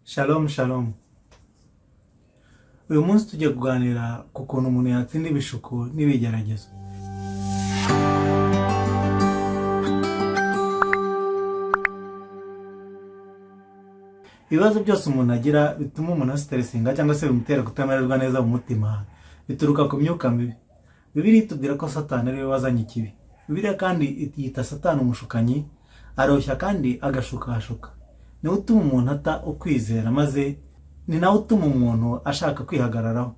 Shalom shalom. Uyu munsi tugiye kuganira ku kuntu umuntu yatsinda ibishuko n'ibigeragezo. Ibibazo byose umuntu agira bituma umuntu asiteresinga cyangwa se bimutera kutamererwa neza mu mutima bituruka ku myuka mibi. Bibiliya itubwira ko Satani ari we wazanye ikibi. Bibiliya kandi yita Satani umushukanyi, aroshya kandi agashukashuka. Niwe utuma umuntu ata ukwizera maze ni nawe utuma umuntu ashaka kwihagararaho.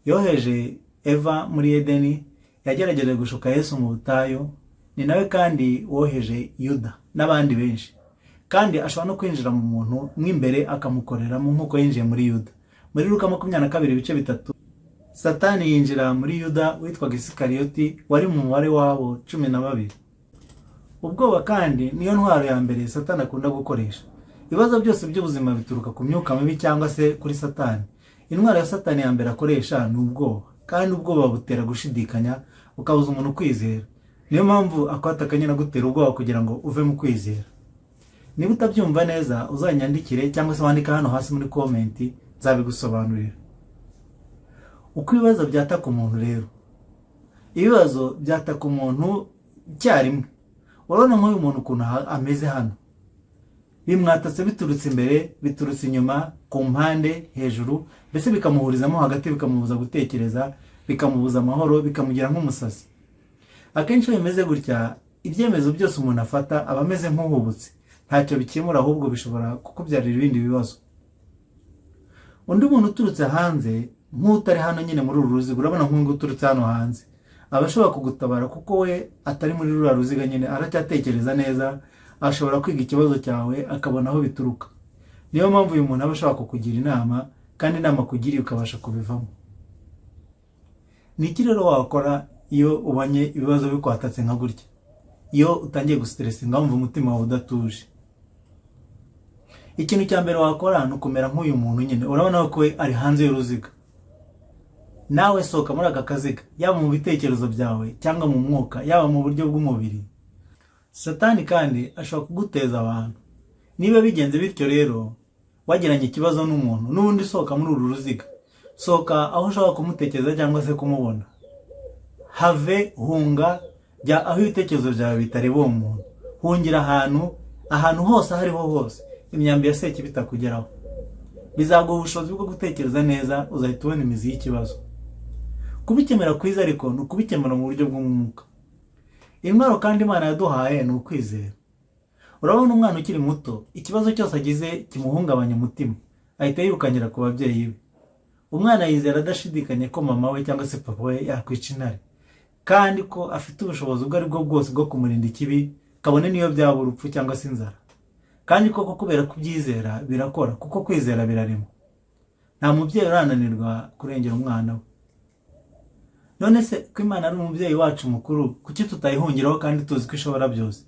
Yoheje Eva muri Edeni, yagerageje gushuka Yesu mu butayu, ni nawe kandi woheje Yuda n'abandi benshi. Kandi ashobora no kwinjira mu muntu mo imbere akamukoreramo nk'uko yinjiye muri Yuda. Muri Luka 22:3, Satani yinjira muri Yuda witwaga Isikariyoti wari mu mubare w'abo 12. Ubwoba kandi niyo ntwaro ya mbere Satani akunda gukoresha. Ibibazo byose by'ubuzima bituruka ku myuka mibi cyangwa se kuri Satani. Intwaro ya Satani ya mbere akoresha ni ubwoba, kandi ubwoba butera gushidikanya, bukabuza umuntu kwizera. Niyo mpamvu akwataka nyine agutera ubwoba kugira ngo uve mu kwizera. Niba utabyumva neza uzanyandikire cyangwa se wandike hano hasi muri komenti nzabigusobanurira. Uko ibibazo byataka umuntu rero, ibibazo byataka umuntu icyarimwe. Urabona nk'uyu muntu ukuntu ameze hano, bimwatatse biturutse imbere, biturutse inyuma, ku mpande, hejuru, mbese bikamuhurizamo hagati, bikamubuza gutekereza, bikamubuza amahoro, bikamugira nk'umusazi. Akenshi iyo bimeze gutya, ibyemezo byose umuntu afata aba ameze nk'uhubutse, ntacyo bikemura, ahubwo bishobora kukubyarira ibindi bibazo. Undi muntu uturutse hanze, nk'utari hano nyine muri uru ruziga, urabona nk'uyu uturutse hano hanze, aba ashobora kugutabara kuko we atari muri ruriya ruziga nyine, aracyatekereza neza, ashobora kwiga ikibazo cyawe akabona aho bituruka. Niyo mpamvu uyu muntu aba ashobora kukugira inama, kandi inama akugiriye ukabasha kubivamo. Ni iki rero wakora iyo ubonye ibibazo bikwatatse nka gutya? Iyo utangiye gusiteresinga wumva umutima wawe udatuje, ikintu cya mbere wakora ni ukumera nk'uyu muntu nyine. Urabona ko we ari hanze y'uruziga, nawe sohoka muri aka kaziga, yaba mu bitekerezo byawe cyangwa mu mwuka, yaba mu buryo bw'umubiri. Satani kandi ashobora kuguteza abantu. Niba bigenze bityo rero, wagiranye ikibazo n'umuntu, n'ubundi sohoka muri uru ruziga, sohoka aho ushobora kumutekereza cyangwa se kumubona, have hunga, jya aho ibitekerezo byawe bitareba uwo muntu, hungira ahantu hose aho ariho hose imyambi ya sekibi itakugeraho. Bizaguha ubushobozi bwo gutekereza neza, uzahita ubona imizi y'ikibazo. Kubikemura kwiza ariko ni ukubikemura mu buryo bw'umwuka. Intwaro kandi Imana yaduhaye ni ukwizera. Urabona umwana ukiri muto, ikibazo cyose agize kimuhungabanya umutima, ahita yirukankira ku babyeyi be. Umwana yizera adashidikanya ko mama we cyangwa se papa we yakwica intare, kandi ko afite ubushobozi ubwo ari bwo bwose bwo kumurinda ikibi, kabone n'iyo byaba urupfu cyangwa se inzara. Kandi koko kubera kubyizera birakora, kuko kwizera birarema. Nta mubyeyi urananirwa kurengera umwana we. None se ko Imana ari umubyeyi wacu mukuru, kuki tutayihungiraho kandi tuzi ko ishobora byose?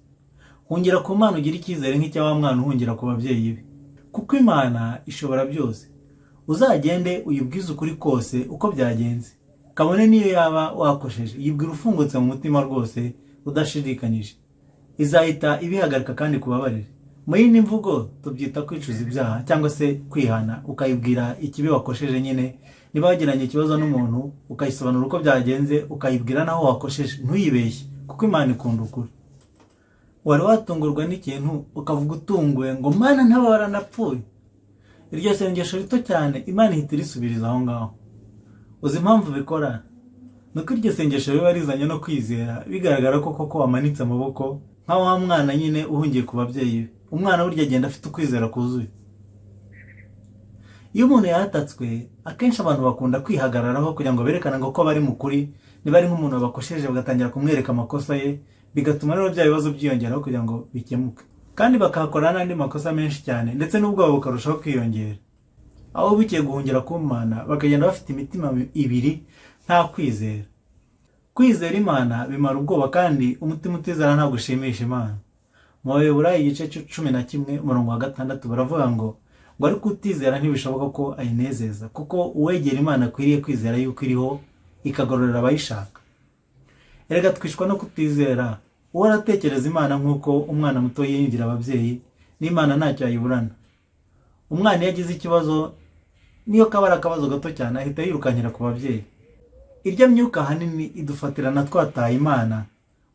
Hungira ku Mana ugire icyizere nk'icya wa mwana uhungira ku babyeyi be, kuko Imana ishobora byose. Uzagende uyibwize ukuri kose uko byagenze, kabone n'iyo yaba wakosheje, yibwira ufungutse mu mutima rwose udashidikanyije. Izahita ibihagarika kandi ikubabarire. Mu yindi mvugo tubyita kwicuza ibyaha cyangwa se kwihana, ukayibwira ikibi wakosheje nyine. Niba wagiranye ikibazo n'umuntu ukayisobanura uko byagenze, ukayibwira n'aho wakosheje, ntuyibeshye, kuko Imana ikunda ukuri. Wari watungurwa n'ikintu ukavuga utunguwe ngo Mana ntabara napfuye? Iryo sengesho rito cyane Imana ihita irisubiriza aho ngaho. Uzi impamvu bikora? Ni uko iryo sengesho riba rizanye no kwizera, bigaragara ko koko wamanitse amaboko nka wa mwana nyine uhungiye ku babyeyi be. Umwana burya agenda afite ukwizera kuzuye. Iyo umuntu yatatswe, akenshi abantu bakunda kwihagararaho kugira ngo berekane ngo ko bari mu kuri. Niba ari nk'umuntu wabakosheje bagatangira kumwereka amakosa ye, bigatuma rero bya bibazo byiyongeraho kugira ngo bikemuke, kandi bakahakora n'andi makosa menshi cyane, ndetse n'ubwoba bukarushaho kwiyongera. Aho bugiye guhungira ku Mana bakagenda bafite imitima ibiri, nta kwizera. Kwizera Imana bimara ubwoba, kandi umutima utizera ntabwo ushimisha Imana. Mu Baheburayo igice 11 umurongo wa 6 baravuga ngo ariko utizera ntibishoboka ko ayinezeza, kuko uwegera Imana akwiriye kwizera yuko iriho, ikagororera abayishaka. Erega twishwa no kutizera. Uwo aratekereza Imana nk'uko umwana muto yiringira ababyeyi, n'Imana ntacyo yayiburana. Umwana iyo agize ikibazo, niyo kaba ari akabazo gato cyane, ahita yirukankira ku babyeyi. Irya myuka ahanini idufatirana twataye Imana.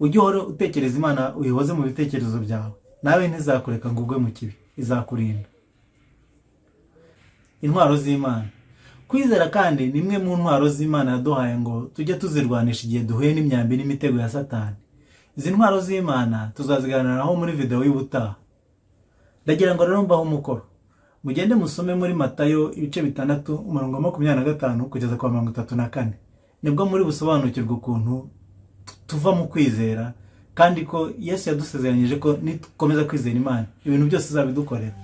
Ujye uhora utekereza Imana, uyihoze mu bitekerezo byawe, nawe ntizakureka ngo ugwe mu kibi, izakurinda. Intwaro z'Imana. Kwizera kandi ni imwe mu ntwaro z'Imana yaduhaye ngo tujye tuzirwanisha igihe duhuye n'imyambi n'imitego ya Satani. Izi ntwaro z'Imana tuzaziganiraho muri videwo y'ubutaha. Ndagira ngo rero mbahe umukoro: mugende musome muri Matayo ibice 6, umurongo wa 25 kugeza kwa 34. Nibwo muri busobanukirwe ukuntu tuva mu kwizera, kandi ko Yesu yadusezeranyije ko nitukomeza kwizera Imana, ibintu byose izabidukorera.